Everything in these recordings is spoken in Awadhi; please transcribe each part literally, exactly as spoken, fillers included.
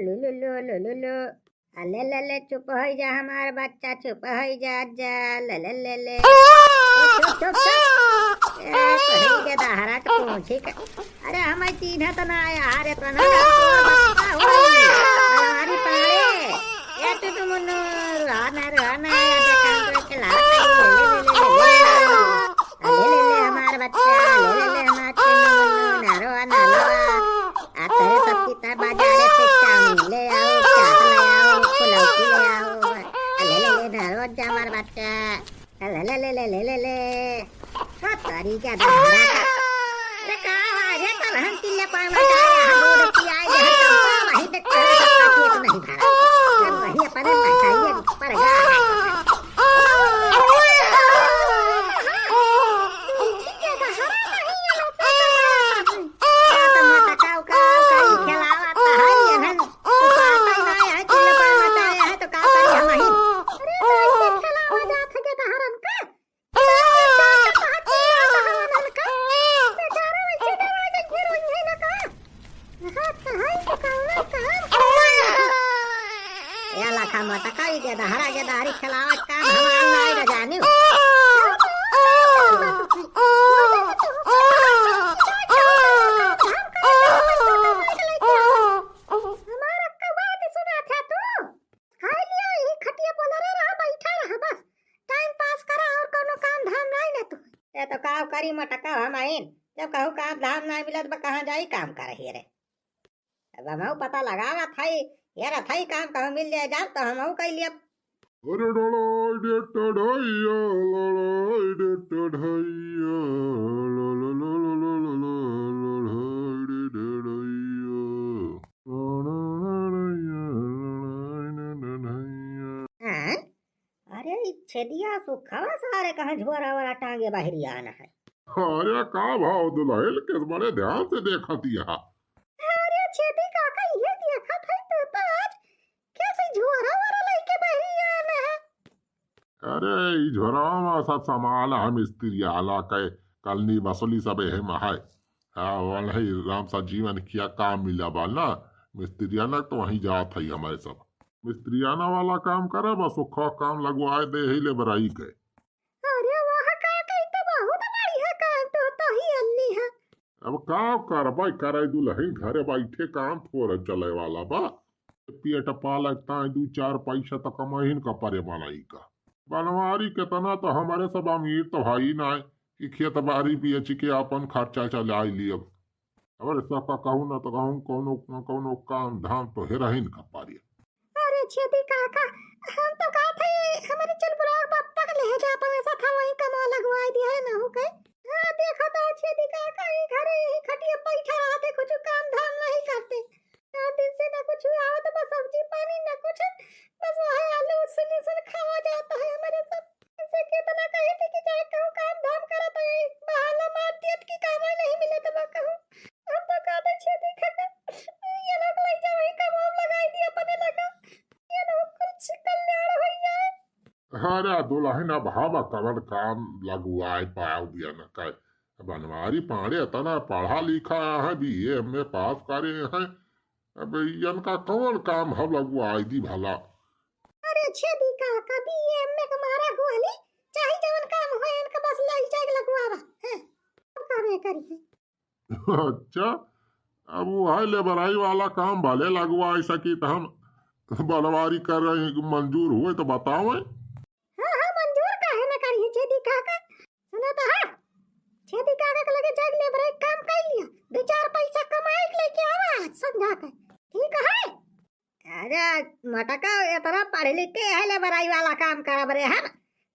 लो, लो, लो, लो, लो, लो। अले, ले, ले, चुप होइ जा हमार बच्चा, चुप होइ जा, जा, ले, ले, ले, ले। चुप, चुप, चुप, चुप। ए, कहीं के दहरा के पूछी का। अरे, हमें चीन्हा तो ना आया, अरे, तो ना, तोर बच्चा होई। अरे, अरे, पाड़े। ए, टुटु मुन्नू, रुआ ना, रुआ ना, अरे, काम तो चला, ले, ले, ले, ले, ले, ले। अले, ले, ले, हमार बच्चा, ले, ले, ले, हमार टुटु मुन्नू, ना रोआ, ना रोआ। आ तोरे सब कितना बाजारे से चाउमीन ले आओ, चाट ले आओ, फुलौकी ले आओ। आ ले, ले, ले, ना रोज जा हमार बच्चा। आ ले, ले, ले। हो तोरी का दहरा का। अरे का हुआ रे, कल हम चिल्ला पाए मचाए, हम दूध पियाए, जहाँ तक वहीं तक तेरा सबका पेट नहीं भरा। अब वही अपने मचाइए पर गा है। या लखा मोटका, ई गेदहरा गेदहरी खेलावत काम हमार नाई न जानी। हमार अक्का बात सुना था तू। खाई लिया, यही खटिया पर लड़ा रहा, बैठा रहा बस। टाइम पास करा और कोनो काम धाम नाई ना तू। ये तो का करी मोटका हम आइन। जब कहूँ काम धाम नाई मिलत बा, कहाँ जाई काम करही रे। अब हमहू पता लगावत हई, यार, अथई काम कहूँ मिल जाए जान, तो हमहू कई लियब। अरे डोलाई डे टढ़ैया, लड़ाई डे टढ़ैया, ला ला ला ला ला ला ला, लड़ाई डे टढ़ैया, ला ला ला ला, लड़ाई डे टढ़ैया। हाँ? अरे, ई छेदिया सुखवा सारे कहाँ झोरा वोरा टांगे बाहरी आना है। अरे, का भाव दुलहिन, किस बड़े ध्यान से देखत हिया। अरे, छेदी काका, इहे देखत है तू तो आज कैसे झोरा वोरा लइके बाहरी आना है। अरे, ई झोरा में सब सामान है मिस्त्री आला के, कलनी बसली सब एहे में है। हाँ, वही राम सा जीवन किया काम मिला बा ना, मिस्त्रिया ना तो वहीं जात है हमारे सब। मिस्त्रियाना वाला काम करे, बस ओखा काम लगवाए दे ही लेबराई के। अरे वाह काका, ई तो बहुत बढ़िया काम तो, तो ही अन्नी है। अब का करबै, करे दुलहिन, घरे बैठे काम थोड़ा चले वाला बा। पेट पालक ताई दू चार पैसा तो कमाइन का परे बनाई का। बनवारी केतना तो हमारे सब अमीर तो भाई ना है कि खेत बाड़ी बेच के अपन खर्चा चलाई लियब। अरे सबका कहूँ ना तो कहूँ, कौनो न कौनो काम धाम तो हेरहिन का पारी। अरे छेदी काका, हम तो कहत हई, हमारे चल बुलाओ पप्पा के ले जा, अपन ऐसा था वही कमा लगवाई दिया है ना हो के। हाँ, देखो तो छेदी काका, ये घरे यही खटिया बैठा रहते, कुछ काम धाम नहीं करते। चार दिन से ना कुछ आवत बा, सब्जी पानी ना कुछ, बस वही आलू उसन उसन खावा जाता है हमारे सब। ऐसे कितना कही थी कि जाए कहूँ काम धाम करा, तो ये बहाना मार दियत कि काम नहीं मिले तो मैं कहूँ। हम तो कहते छेदी काका, ये लोग ले जा, वही काम हम लगाई दिया अपने लगा, ये लोग कुछ कल्याण हो जाए। अरे दुलहिन, अब हम कवन काम लगवाए पाव दिया न का। बनवारी पाड़े इतना पढ़ा लिखा है, बीए, एमए पास करे हैं, अब इनका कवन काम हम लगवाए दी भला? अरे छेदी काका, बीए, एमए के मारा गोली, चाहे जवन काम होए, इनका बस ले जाए लगवावा। हैं, हम कामे करी है। अच्छा, अब वो है लेबराई वाला काम भले लगवाए सकी, तो हम बनवारी कर रहे हैं, मंजूर हुए तो बताओ। हाँ, हाँ, मंजूर काहे न करी है छेदी काका? सुनो तो हाँ, छेदी काका के लगे जाके लेबराई काम कर लिया, दो चार पैसा कमाए के लेके आवा आज संझा के, ठीक है? अरे मोटका, इतना पढ़ लिख के है लेबराई वाला काम करब रे हम?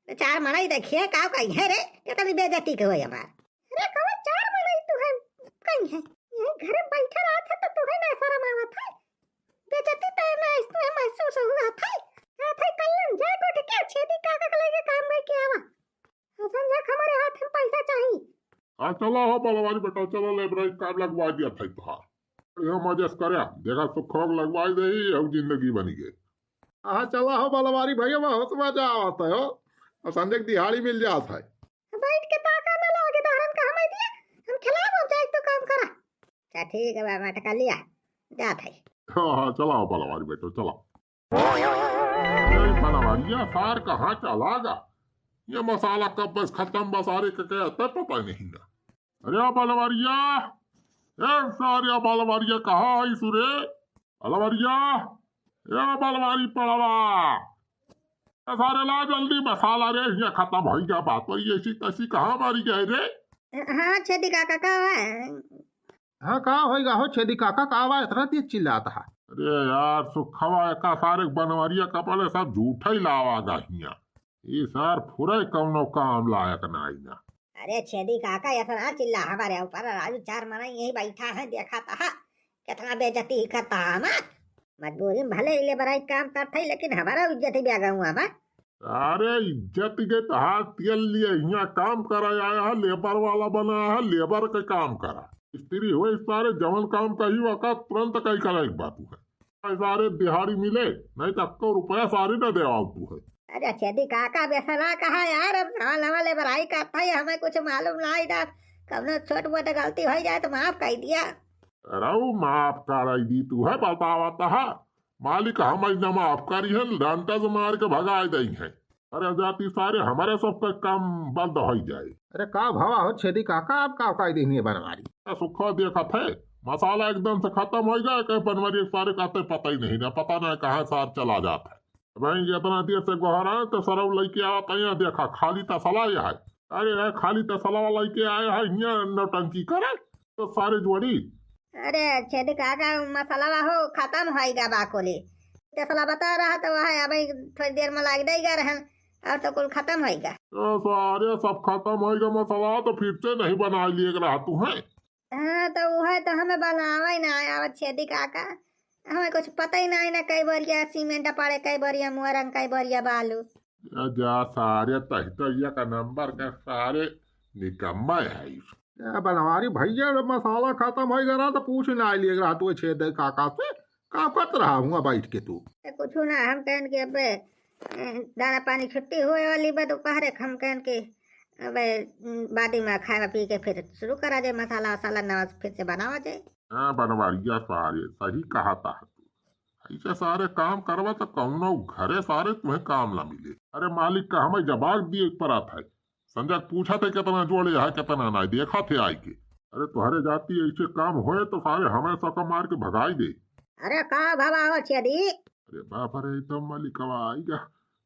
तो चार मनई देखिए का कही है रे, इतनी बेइज्जती के होई हमार। अरे कहो चार मनई तू है कही है, ये घर में बैठा रहत है तो तू है ना शर्म आवत है, बेइज्जती तो है ना, इसमें महसूस हुआ था। हाँ, था कल्लन जाए उठ के छेदी काका के लगे काम में के आवा। संझा के हमारे हाथ में पैसा चाहिए। हाँ, चला हो बलवारी बेटा, चला लेबराई काम लगवा दिया था तुहार। ये मजेस करे, देखा सुखोग लगवाई दे, अब जिंदगी बनी गई। हाँ, चला हो बलवारी भैया, बहुत मजा आवत है हो। और संझा के दिहाड़ी मिल जात है। बैठ के ताका ना लागे, दहरन का हमें दिया, हम खिलाफ हो जाए तो काम करा। अच्छा, ठीक है, मैं टका लिया, जात है। हाँ, हाँ, चलाओ बनवारी बेटो, चलाओ। अरे बनवारिया सार कहाँ चला गा? ये मसाला कब बस खतम बा सारे के, के अत्ते पता नहीं ना। अरे बनवारिया, ए सारे बनवारिया कहाँ है सुरे? बनवारिया, ए बनवारी पड़वा। ए सारे ला जल्दी मसाला रे, ये खतम होई गा बात। और ये ऐसी तैसी कहाँ मारी गए रे? हाँ, छेदी काका, का है? हाँ, का होई गा हो छेदी काका, का बा इतना तेज चिल्लात है? अरे यार, सुखवा एका सारे बनवारिया कपाले सब झूठा ही लावा गा हिया। ई सार फुरे कौनो काम लायक नाई ना। अरे छेदी काका, ऐसा ना चिल्ला हमारे ऊपर, राजू चार मना यही बैठा है, देखा था कितना बेइज्जती करता है हमार। मजबूरी में भले लेबराई काम करत है, लेकिन हमारा इज्जत ही बेगा हुआ बा। अरे इज्जत के तहार तेल लिए यहाँ काम करा आया है, लेबर वाला बना है, लेबर के काम करा। स्त्री हुए सारे जवन काम कही वका तुरंत कही करा एक बात है। सारे दिहाड़ी मिले, नहीं तो अक्को रुपया सारे न देवाऊ तू है। अरे छेदी काका, बेसरा कहा यार, अब नवा नवा लेबराई करता है, हमें कुछ मालूम नहीं था, कबनो छोट मोट गलती हो जाए तो माफ कर दिया। अरे वो माफ कराई दी तू है, बतावा तहा मालिक हम आज न माफ करी है, डंडा से मार के भगाए दई है। अरे जाती सारे हमारे सब का काम बंद हो जाए। अरे का भवा हो छेदी काका, आप का कह देनी है बनवारी? ए, सुखा देखत है, मसाला एकदम से खतम होई गा, कहे बनवारी एक सारे कहते पता ही नहीं ना, पता नहीं कहाँ सार चला जाता है। भाई इतना देर से गोहरा तो सरव लेके आवत है, यहाँ देखा खाली तसला यह है। अरे यार खाली तसला लेके आया है, यहाँ नौटंकी करे तो सारे जोड़ी। अरे छेदी काका मसाला हो खतम होई गा बाकोली। तसला बता रहा तो वह अब थोड़ी देर में लाग देगा रहन, और तो कुल खतम होई गा। तो सारे सब खतम होई गा मसाला, तो फिर से नहीं बना लिए रहा तू है। हाँ, तो वह तो हमें बनावे ना आवत छेदी काका, हमें कुछ पता ही नहीं ना, कई बोरिया सीमेंट पड़े, कई बोरिया मोरंग, कई बोरिया बालू। ए जा सारे तहितैया का नंबर का सारे निकम्मा है। ए बनवारी भैया, जब मसाला खतम होई गा ना तो पूछ ना लिए रहा तू छेदी काका से, का करत रहा हुआ बैठ के तू? ए, कुछ ना, हम कहन के अबे, ए, दाना पानी छुट्टी होए वाली बा दोपहर के, हम कहन के अबे, उम, बादी में खाए पी के फिर शुरू करा जाए मसाला वसाला नवा से फिर से बनावा जाए। हाँ बनवारिया सारे सही कहा था तू, ऐसे सारे काम करवा तो कौनो घरे सारे तुम्हें काम ना मिले। अरे मालिक का हमें जवाब दिए पड़ा था, संजय पूछा थे कितना जोड़े है कितना ना, देखा थे आई के। अरे तुम्हारे जाती ऐसे काम होए तो सारे हमें सका मार के भगाई दे। अरे का भवा हो छेदी? अरे बाप रे, एकदम मालिकवा आई गा,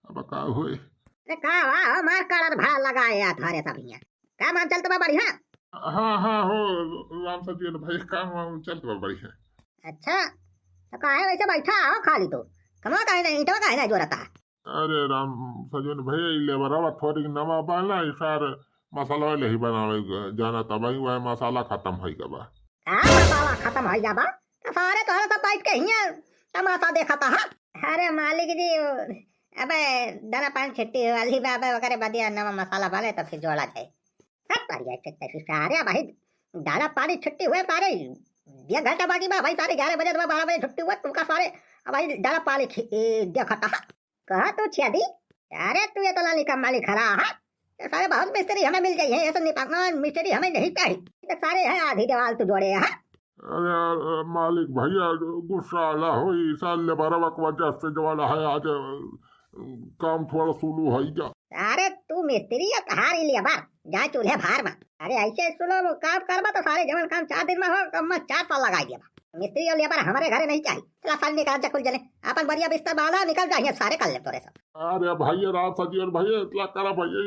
अब का होए? अरे का हुआ हो, मार काड़ा भाला लगाए यार थारे सब हियाँ। काम वाम चलत बा बढ़िया? हाँ, हाँ हो, राम सचिन भाई, काम वाम चलत बा बढ़िया। अच्छा, तो काहे वैसे बैठा हो खाली तो? कमवा काहे नहीं, ईंटवा काहे नहीं जोड़ता? अरे राम सचिन भाई, ई लेबरवा थोड़ी नवा बा ना, ई सार मसलवा नहीं बनावे ग-, जाना तब ही वह मसाला खत्म होई गवा। का मसाला खत्म होई गवा? तो सारे तोहरे सब बैठ के हियाँ तमाशा देखता है। अरे मालिक जी, वो, अबे दाना पानी छुट्टी वाली बा, अबे ओकरे बदिया नवा मसाला बने तो फिर जोड़ा जाए। सब बढ़िया, ठीक ठाक। सारे भाई दाना पानी छुट्टी हुए सारे, ये घंटा बाकी बा भाई, सारे ग्यारह बजे तो बारह बजे छुट्टी हुआ, तुमका सारे अब भाई दाना पानी खी-, ए, देखता है। कहा तू छेदी, अरे तू ये तो लाली का मालिक खड़ा है, ये सारे बहुत मिस्त्री हमें मिल जाई है, ये सब निपटना मिस्त्री हमें नहीं चाहिए, ये सारे हैं आधी दीवार तू जोड़े है। अरे, अरे, मालिक भैया, गुस्सा आला हो, ई साल लेबरवा के वजह से जो वाला है, आज, अ, काम थोड़ा स्लो होई गा। अरे, तू मिस्त्री या कहार ही लेबर, जा चूल्हे भार में। अरे, ऐसे स्लो काम करबा तो सारे जवन काम चार दिन में हो, कम में चार साल लगाई देबा। मिस्त्री और लेबर हमारे घरे नहीं चाहिए। चला, सारे निकल जा कुल जने, अपन बढ़िया बिस्तर बांधा, निकल जा, यहाँ सारे कर ले तोरे सब। अरे भैया, राम सजी और भैया, इतना करा भैया,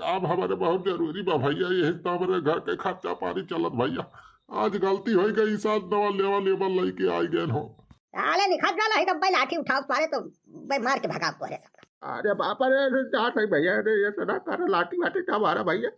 काम हमारे बहुत जरूरी बा भैया, यही तो हमारे घर के खर्चा पानी चलत भैया। आज गलती हो गई, ई साथ नवा लेवा लेबर लेके आ गए हो। साले निकल जा, नहीं तो भाई लाठी उठाओ सारे तो भाई मार के भगाओ तोरे सब। अरे बाप रे, अरे जात है भैया, अरे ये तो ना कर लाठी वाठी का मारा भैया।